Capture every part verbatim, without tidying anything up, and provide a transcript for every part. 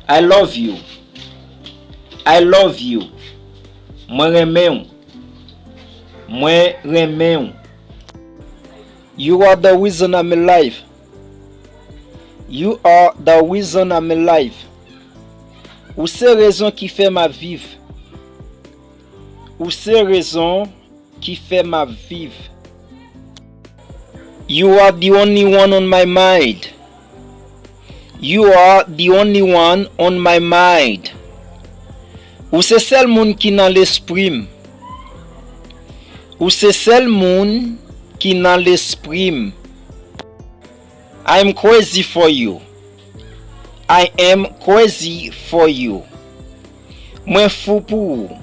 I love you. I love you. Mwen renmen w. Mwen renmen w. You are the reason I'm alive. You are the reason I'm alive. Ou se rezon ki fè m ap viv. Ou se rezon ki fè m ap viv. You are the only one on my mind. You are the only one on my mind. Ou se sèl moun ki nan lespri m. Ou se sèl moun ki nan lespri m. I am crazy for you. I am crazy for you. Mwen fou pou ou.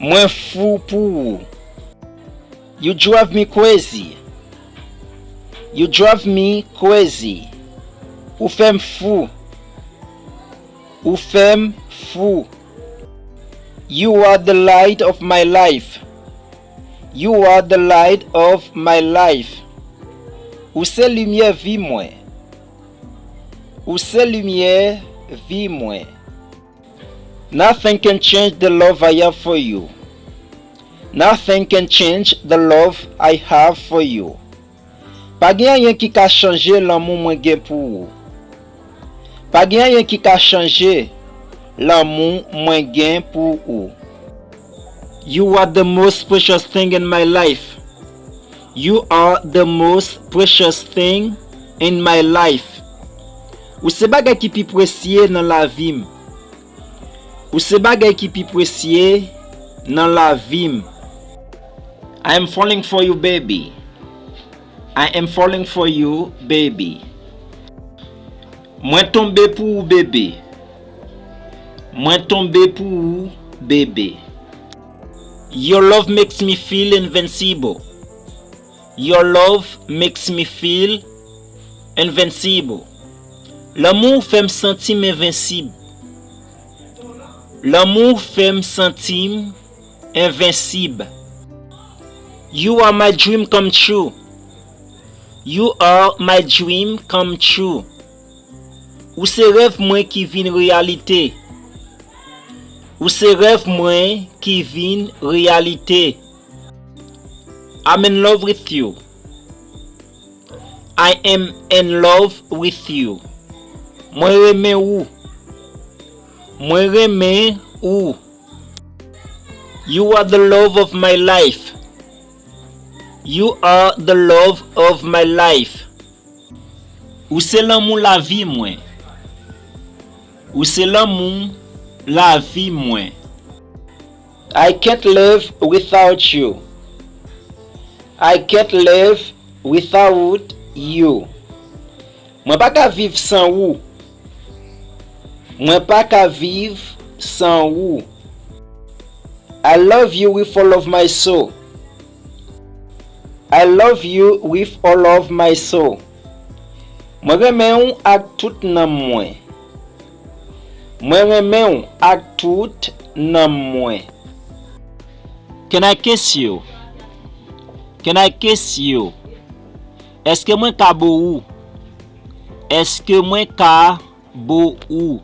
Mwen fou pou ou. You drive me crazy. You drive me crazy. Ou fè m fou. Ou fè m fou. You are the light of my life. You are the light of my life. Ou se limyè vi mwen. Ou se limyè vi mwen. Nothing can change the love I have for you. Nothing can change the love I have for you. Pa gen anyen ki ka chanje lanmou mwen gen pou ou. Pa gen anyen ki ka chanje lanmou mwen gen pou ou. You are the most precious thing in my life. You are the most precious thing in my life. Ou se bagay ki pi presye nan lavi m. Ou se bagay ki pi presye nan lavi m. I am falling for you, baby. I am falling for you, baby. Mwen tonbe pou ou, bebe. Mwen tonbe pou ou, bebe. Your love makes me feel invincible. Your love makes me feel invincible. Lanmou w fè m santi m envensib. Lanmou w fè m santi m envensib. You are my dream come true. You are my dream come true. Ou se rèv mwen ki vin reyalite. Ou se rèv mwen ki vin reyalite. I'm in love with you. I am in love with you. Mwen renmen ou. Mwen renmen ou. You are the love of my life. You are the love of my life. Ou se lanmou lavi mwen. Ou se lanmou lavi mwen. I can't live without you. I can't live without you. Mwen pa ka viv san ou. Mwen pa ka viv san ou. I love you with all of my soul. I love you with all of my soul. Mwen renmen w ak tout nanm mwen. Mwen renmen w ak tout nanm mwen. Can I kiss you? Can I kiss you? Èske mwen ka bo ou? Èske mwen ka bo ou?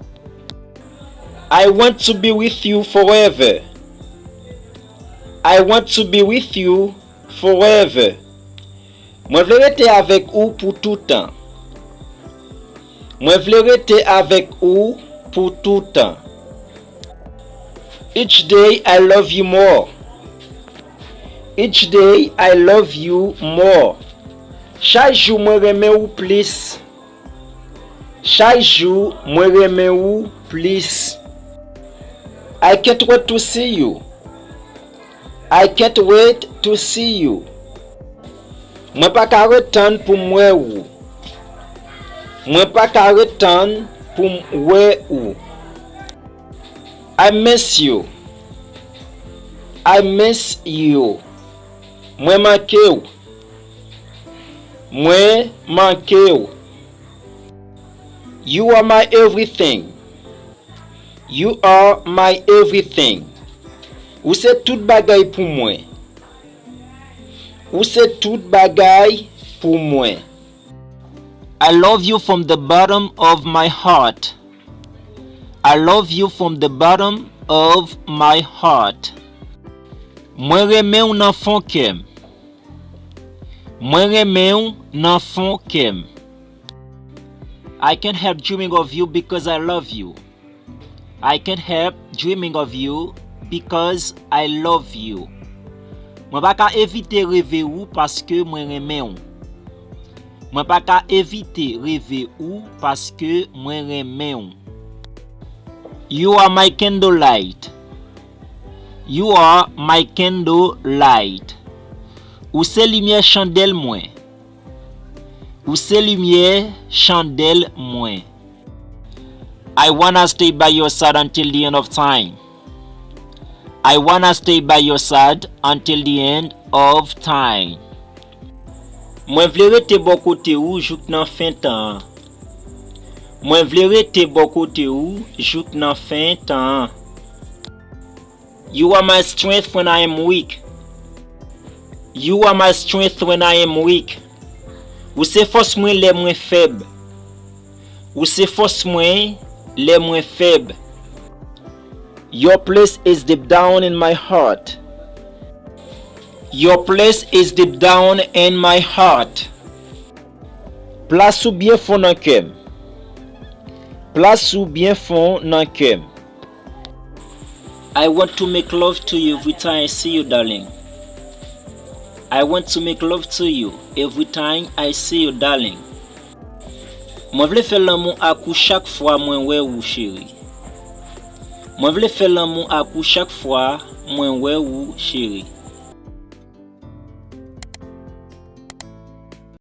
I want to be with you forever. I want to be with you forever. Mwen vle rete avèk ou pou toutan. Mwen vle rete avèk ou pou toutan. Each day I love you more. Each day I love you more. Chak jou mwen renmen ou plis. Chak jou mwen renmen ou plis. I can't wait to see you. I can't wait to see you. Mwen pa ka ret tann pou m wè ou. Mwen pa ka ret tann pou m wè ou. I miss you. I miss you. Mwen manke w. Mwen manke w. You are my everything. You are my everything. Ou se tout bagay pou mwen. Ou se tout bagay pou mwen. I love you from the bottom of my heart. I love you from the bottom of my heart. Mwen renmen w nan fon kè m. Mwen renmen w nan fon kè m. I can't help dreaming of you because I love you. I can't help dreaming of you because I love you. Mwen pa ka evite reve ou paske mwen renmen w. Mwen pa ka evite reve ou paske mwen renmen w. You are my candlelight. You are my candlelight. Ou se limyè chandèl mwen. Ou se limyè chandèl mwen. I wanna stay by your side until the end of time. I wanna stay by your side until the end of time. Mwen vle rete bò kote ou jouk nan fen tan an. Mwen vle rete bò kote ou jouk nan fen tan an. You are my strength when I am weak. You are my strength when I am weak. Ou se fòs mwen lè mwen fèb. Ou se fòs mwen lè mwen fèb. Your place is deep down in my heart. Your place is deep down in my heart. Plas ou byen fon nan kè m. Plas ou byen fon nan kè m. I want to make love to you every time I see you, darling. I want to make love to you every time I see you, darling. Mwen vle fè lanmou ak ou chak fwa mwen wè ou, cheri. Mwen vle fè lanmou ak ou chak fwa mwen wè ou, cheri.